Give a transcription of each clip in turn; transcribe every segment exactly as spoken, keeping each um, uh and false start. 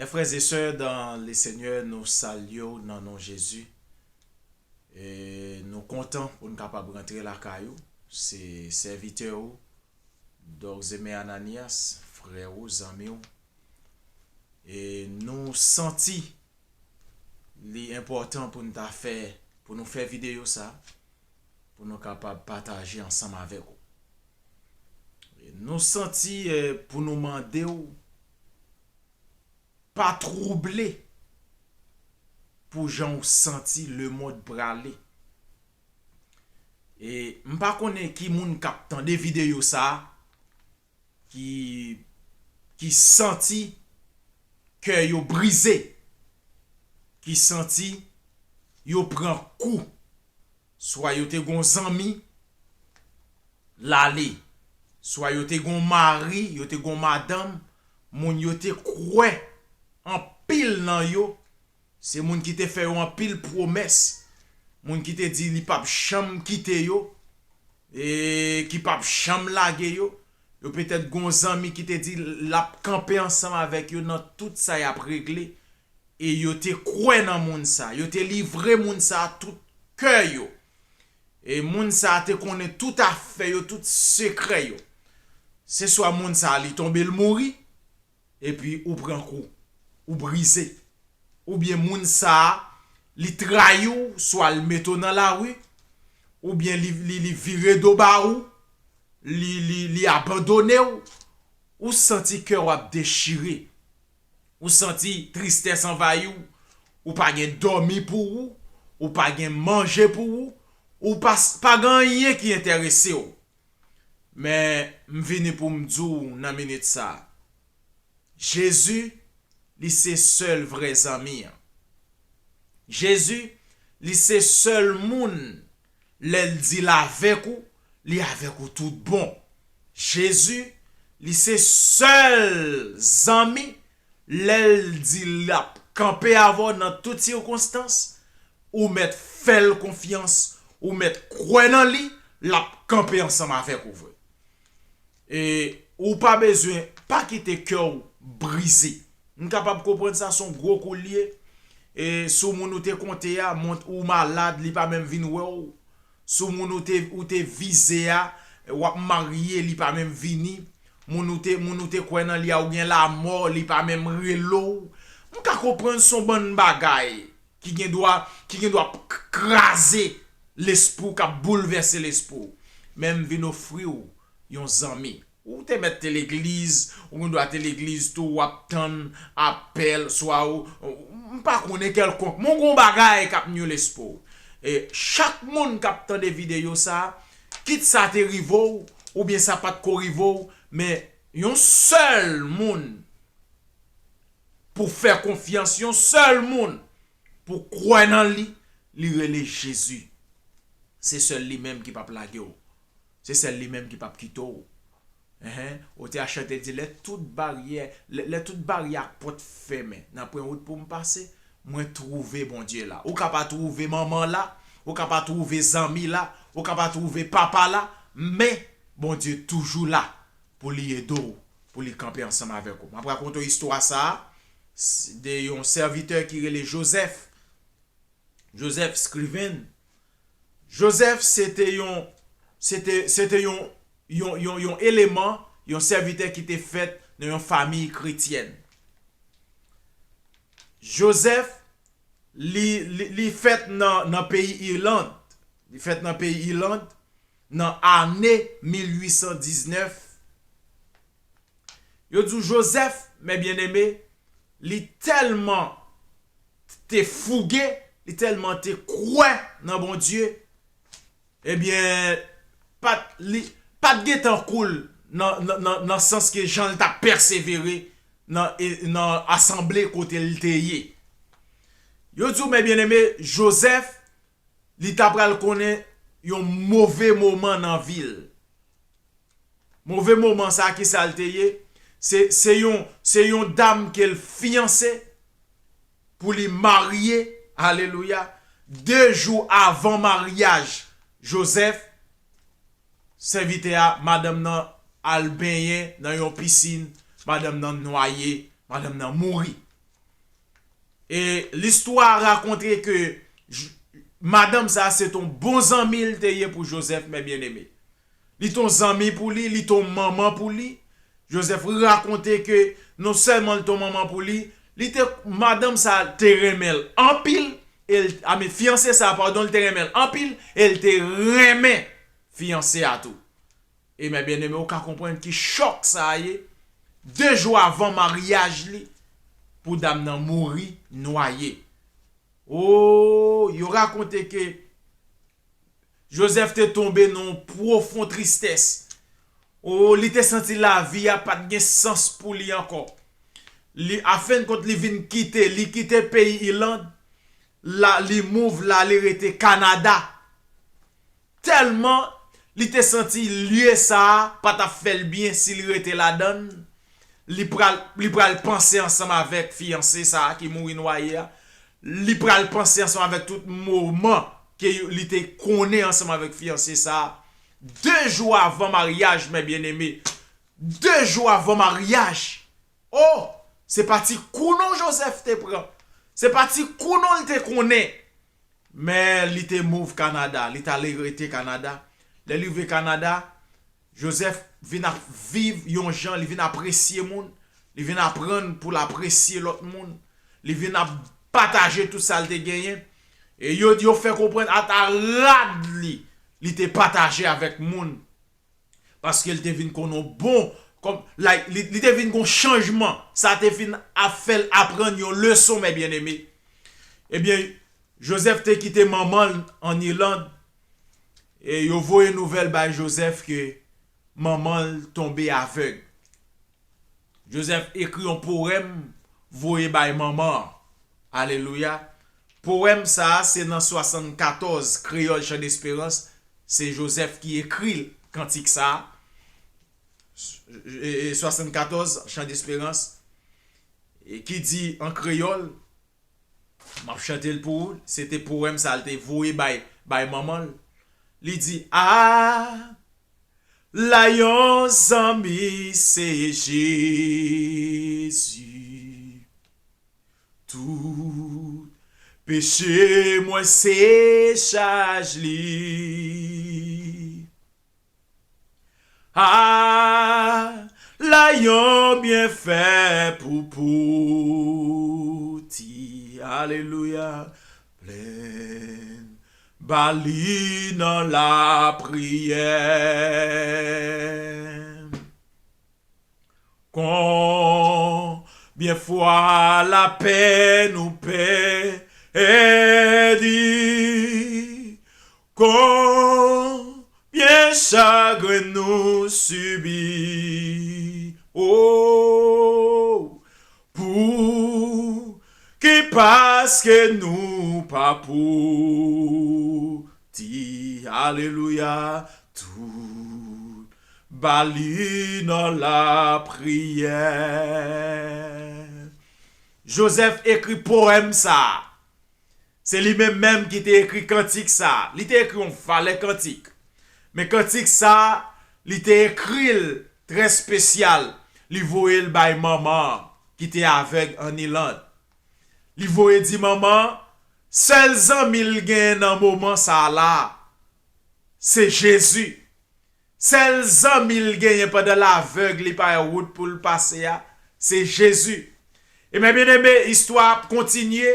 Frères et sœurs dans le Seigneur, nou salye w nan non Jezi. E nou kontan pou n kapab rantre lakay ou. Se sèvitè ou, Dorzemen Ananias, frè ou, zanmi w. E nou santi li enpòtan pou n ta fè, pou nou fè videyo sa, pou nou kapab pataje ansanm avèk ou. E nou santi, eh, pou nou mande w, pa twouble pou jan w santi lemonn prale. E m pa konnen ki moun k ap tande videyo sa a, ki, ki santi kè yo brize, ki santi yo pran kou. Swa yo te gon zanmi, l ale. Swa yo te gon mari, yo te gon madanm, moun yo te kwè anpil nan yo, se moun ki te fè yo anpil pwomès, moun ki te di li p ap janm kite yo, e ki p ap janm lage yo. Yo petèt gon zanmi ki te di l ap kanpe ansanm avèk yo nan tout sa y ap regle, e yo te kwè nan moun sa, yo te livre moun sa tout kè yo. E moun sa te konnen tout afè yo, tout sekrè yo. Se swa moun sa li tonbe, l mouri, epi ou pran kou, ou brize. Oubyen moun sa li trayi w, swa l mete w nan lari, oubyen li, li, li vire do ba ou, li, li, li abandone w, ou santi kè w ap dechire. Ou santi tristès anvayi w, ou pa gen dòmi pou ou, ou pa gen manje pou ou, ou pa, pa gen anyen ki enterese w. Men, m vini pou m di w nan minit sa a, Jezi, li se sèl vrè zanmi an. Jezi, li se sèl moun, lè l di l avèk ou, li avèk ou tout bon. Jezi, li se sèl zanmi, lè l di l ap kanpe avè w nan tout sikonstans, ou mèt fè l konfyans, ou mèt kwè nan li, l ap kanpe ansanm avèk ou vre. E ou pa bezwen, pa kite kè w brize. M kapab konprann sa, se yon gwo kou l ye. E sou moun ou te konte a, mont-, ou malad, li pa menm vin wè w. Sou moun ou te, ou te vize a, w ap marye, li pa menm vini. Moun ou te, moun ou te kwè nan li a, ou gen lamò, li pa menm rele w. M ka konprann se yon bann bagay ki gen dwa, ki gen dwa k-, kraze lespri w, k ap boulvèse lespri w. Men m vin ofri w yon zanmi. Ou te mèt te legliz, ou gen dwa te legliz tou, w ap tann apèl, swa ou, m pa konnen kèlkonk, men w gen yon bagay k ap nui lespri w. E chak moun k ap tande videyo sa, kit sa te rive w, oubyen sa pa t ko rive w, men yon sèl moun pou fè konfyans, yon sèl moun pou kwè nan li, li rele Jezi. Se sèl li menm ki p ap lage w. Se sèl li menm ki p ap kite w. Enhen, O T H chante di, lè tout baryè, lè, lè tout baryè ak pòt fèmen, nan pwen wout pou m pase, mwen twouve Bondye la. Ou ka pa twouve manman la, ou ka pa twouve zanmi la, ou ka pa twouve papa la, men Bondye toujou la pou li ede w, pou li kanpe ansanm avèk ou. M ap rakonte w istwa sa a, s-, de yon sèvitè ki rele Joseph. Joseph Scriven. Joseph se te yon, se te, se te yon, yon, yon, yon eleman, yon sèvitè ki te fèt nan yon fanmi kretyèn. Joseph, li, li, li fèt nan, nan peyi Iland. Li fèt nan peyi Iland nan ane mil uit san diznèf. Yo di w Joseph, mes bien-aimés, li tèlman te fouge, li tèlman te kwè nan Bondye, ebyen, pa t, li, pa t gen tankou l nan, nan, nan, nan sans ke jan l t ap pèsevere nan, e, nan asanble kote l te ye. Yo di w, mes bien-aimés, Joseph, li ta pral konnen yon move moman nan vi l. Move moman sa, ki sa l te ye? Se, se yon, se yon dam ke l fiyanse pou li marye, alelouya, de jou avan maryaj Joseph, sèvitè a, madanm nan al benyen nan yon pisin, madanm nan nwaye, madanm nan mouri. E listwa rakonte ke j- madanm sa se ton bon zanmi l te ye pou Jozèf, mè byeneme. Li ton zanmi pou li, li ton manman pou li. Jozèf rakonte ke non sèlman li ton manman pou li, li te, madanm sa te renmen l anpil, e l, a men, fiyanse sa, padon, li te renmen l anpil, e l te renmen fiyanse a tou. E mè byeneme, ou ka konprann ki chòk sa a ye. De jou avan maryaj li, pou dam nan mouri nwaye. O, yo rakonte ke Jozèf te tonbe nan yon pwofon tristès. O, li te santi lavi a pa t gen sans pou li ankò. Li, afennkont, li vin kite, li kite peyi Iland, la, li move, l ale rete Kanada. Tèlman li te santi lye sa a pa t ap fè l byen si li rete ladan l, li pral, li pral panse ansanm avèk fiyanse sa a ki mouri nwaye a. Li pral panse ansanm avèk tout moman ke yo- li te konnen ansanm avèk fiyanse sa a. De jou avan maryaj, mè byeneme. De jou avan maryaj. O, se pa ti kou non Jozèf te pran. Se pa ti kou non l te konnen. Men li te move Kanada, li t ale rete Kanada. Lè li rive Kanada, Jozèf vin ap viv yon jan, li vin apresye moun, li vin aprann pou l apresye lòt moun, li vin ap pataje tout sa l te genyen. E yo, yo fè konprann ata rad li, li te pataje avèk moun. Paske l te vin konn yon bon, kòm, like, li, li te vin gon chanjman. Sa te fin ap fè l aprann yon leson, mè byeneme. Ebyen, Jozèf te kite manman l ann Iland, e yo voye nouvèl bay Jozèf ke manman l tonbe avèg. Jozèf ekri yon powèm voye bay manman an. Alelouya. Powèm sa a se nan swasannkatòz, Kreyòl Chan Desperans, se Jozèf ki ekri kantik sa a. E, e, swasannkatòz, Chan Desperans, e ki di an kreyòl, m ap chante l pou ou, se te powèm sa a l te voye bay, bay manman l. Li di, a, la yon zanmi se Jezi. Tout peche mwen se chaj li. A, la yon byenfè pou pouti. Alelouya. Plenn ba li nan lapriyè. Konbyen fwa lapèn nou pèdi, konbyen chagren nou sibi, o, pou ki paske nou pa pouti, alelouya, tout ba li nan lapriyè. Jozèf ekri powèm sa a. Se li menm menm ki te ekri kantik sa a. Li te ekri yon valè kantik. Men kantik sa a, li te ekri l trè espesyal. Li voye l bay manman an ki te avèg ann Iland. Li voye di manman an, sèl zanmi l genyen nan moman sa a la, se Jezi. Sèl zanmi l genyen pandan l avèg, li pa wè wout pou l pase a, se Jezi. E mè byeneme, istwa ap kontinye.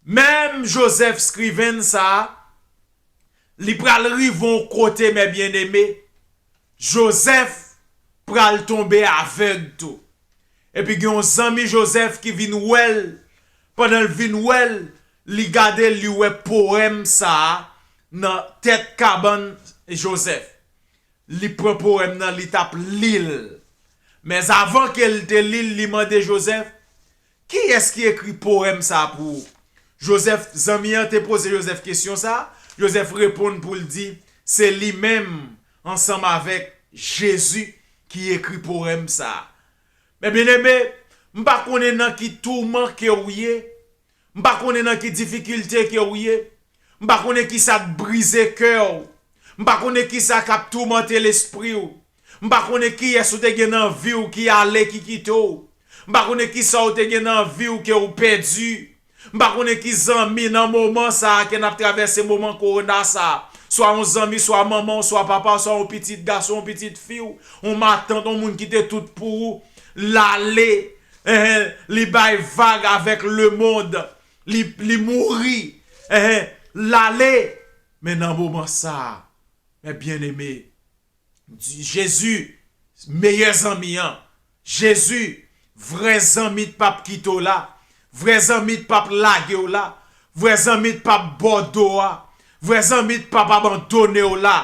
Menm Jozèf, skriven sa a, li pral rive yon kote, mè byeneme, Jozèf pral tonbe avèg tou. Epi gen yon zanmi Jozèf ki vin wè l. Pandan l vin wè l, li gade l, li wè powèm sa a nan tèt kabann Jozèf. Li pran powèm nan, li t ap li l. Men avan ke l te li l, li mande Jozèf, kiyès ki ekri powèm sa a pou ou? Jozèf, zanmi an te poze Jozèf kesyon sa a. Jozèf reponn pou l di, se li menm, ansanm avèk Jezi, ki ekri powèm sa a. Men byeneme, m pa konnen nan ki touman ke w ye, m pa konnen nan ki difikilte ke w ye, m pa konnen kisa k brize kè w, m pa konnen kisa k ap toumante lespri w, m pa konnen kiyès ou te gen nan vi w ki ale, ki kite w, m pa konnen kisa w te gen nan vi w ke w pèdi, M pa konnen ki zanmi nan moman sa a ke n ap travèse moman kowona sa a. Swa yon zanmi, swa manman w, swa papa w, swa yon pitit gason, yon pitit fi w, yon matant, yon moun ki te tout pou ou, l ale, enhen, li bay vag avèk lemonn, li, li mouri, enhen, l ale. Men nan moman sa a, men byeneme, Jezi, meyè zanmi an. Jezi, vrè zanmi t p ap kite w la. Vrè zanmi t p ap lage w la. Vrè zanmi t p ap bò do a. Vrè zanmi t p ap abandone w la.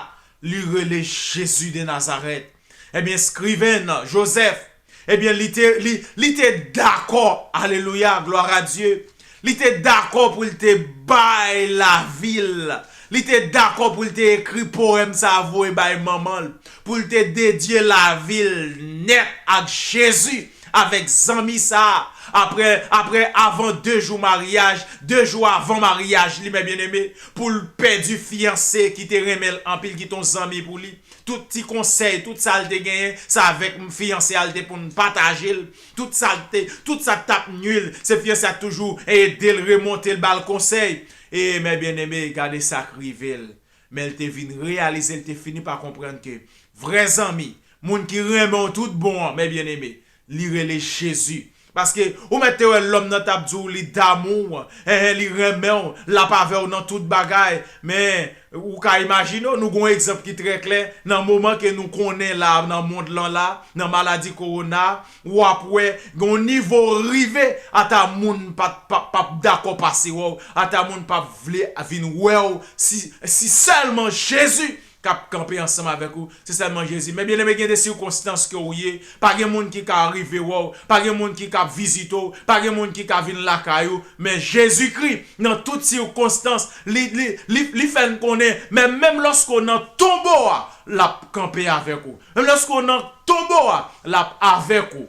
Li rele Jezi de Nazarèt. Ebyen, eskriven Jozèf, ebyen, li te, li, li te dakò, alelouya, glwa a Dye, li te dakò pou l te bay lavi l. Li te dakò pou l te ekri powèm sa a voye bay manman l, pou l te dedye lavi l nèt ak Jezi, avèk zanmi sa a. Apre, apre, avan de jou maryaj, de jou avan maryaj li, men byeneme, pou l pèdi fiyanse ki te renmen l anpil, ki te yon zanmi pou li. Tout ti konsèy, tout sa l te genyen, se avèk fiyanse a l te konn pataje l. Tout sa l te, tout sa k t ap nui l, se fiyanse a k toujou ede l, remonte l, ba l konsèy. E, men byeneme, gade sa k rive l. Men l te vin reyalize, l te fini pa konprann ke vrè zanmi, moun ki renmen w tout bon an, men byeneme, li rele Jezi. Paske ou mèt te wè lòm nan t ap di w li damou w, enhen, li renmen w, l ap avè w nan tout bagay. Men, ou ka imajine w, nou gen yon egzanp ki trè klè, nan moman ke nou konnen la, nan mond lan la, nan maladi kowona, w ap wè, gen yon nivo rive, ata moun p ap, p ap, p ap dakò pase wè w, ata moun p ap vle vin wè w, si, si sèlman Jezi k ap kanpe ansanm avèk ou, se sèlman Jezi. Men byeneme, gen de sikonstans ke w ye, pa gen moun ki ka rive wè w, pa gen moun ki ka vizite w, pa gen moun ki ka vin lakay ou, men Jezikri, nan tout sikonstans, li, li, li, li fè n konnen, men menm lòske w nan tonbo a, l ap kanpe avèk ou. Menm lòske w nan tonbo a, l ap avèk ou.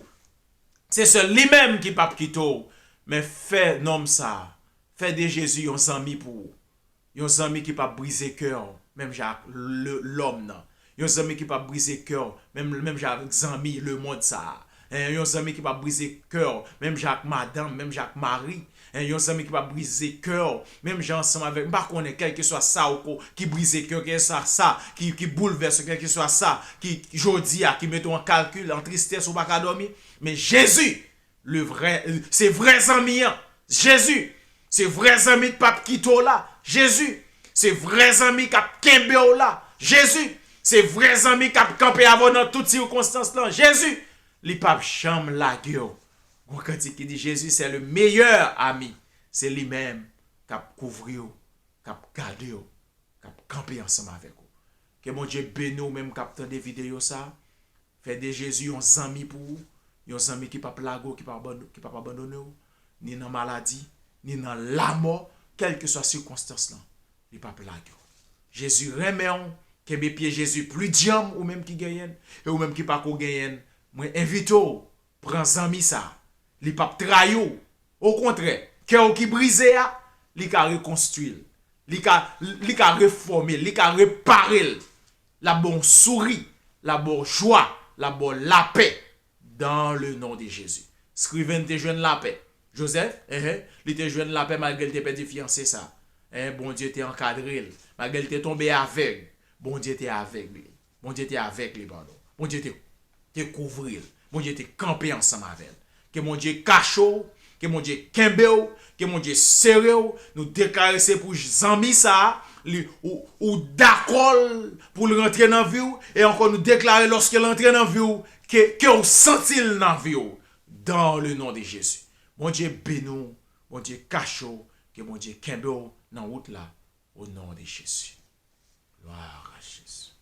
Se sèl li menm ki p ap kite w. Men fè nonm sa a, fè de Jezi yon zanmi pou ou. Yon zanmi ki p ap brize kè w, menm jan ak le, lòm nan. Yon zanmi ki p ap brize kè w, menm, menm jan ak zanmi lemonn sa a. Hein, yon zanmi ki p ap brize kè w, menm jan ak madanm, menm jan ak mari. Hein, yon zanmi ki p ap brize kè w, menm jan ansanm avèk, m pa konnen, kèlkeswa sa ou ko, ki brize kè w, kèlkeswa sa ki, ki boulvèse w, kèlkeswa sa ki, jodi a, ki mete w an kalkil, an tristès, ou pa ka dòmi. Men Jezi, le vrè, se vrè zanmi an. Jezi, se vrè zanmi k p ap kite w la. Jezi, se vrè zanmi k ap kenbe w la. Jezi, se vrè zanmi k ap kanpe avè w nan tout sikonstans lan. Jezi, li p ap janm lage w. Gon kantik ki di, Jésus, c'est le meilleur ami. Se li menm k ap kouvri w, k ap gade w, k ap kanpe ansanm avèk ou. Ke Bondye beni w menm k ap tande videyo sa. Fè de Jezi yon zanmi pou ou, yon zanmi ki p ap lage w, ki p ap abandone w, ni nan maladi, ni nan lamò, kèlkeswa sikonstans lan, li p ap lage w. Jezi renmen w, kenbe pye Jezi pli dyanm ou menm ki genyen l, e ou menm ki pako genyen l, mwen envite w, pran zanmi sa, li p ap trayi w. Okontrè, kè w ki brize a, li ka rekonstwi l. Li ka, li ka refòme l, li ka repare l. L ap ba w souri, l ap ba w jwa, l ap ba w lapè. Dans le nom de Jésus. Skriven te jwenn lapè. Jozèf, enhen, li te jwenn lapè malgre l te pèdi fiyanse sa. Enhen, Bondye te ankadre l. Malgre l te tonbe avèg, Bondye te avèg li. Bondye te avèk li, padon. Bondye te, te kouvri l. Bondye te kanpe ansanm avè l. Ke Bondye kache w, ke Bondye kenbe w, ke Bondye sere w. Nou deklare se pou zanmi sa a, li, ou, ou dakò l pou l rantre nan vi w, e ankò nou deklare lòske l antre nan vi w, ke, ke w santi l nan vi w. Dans le nom de Jésus. Bondye beni w, Bondye kache w, ke Bondye kenbe w nan wout la, au nom de Jésus. Gloire à Jésus.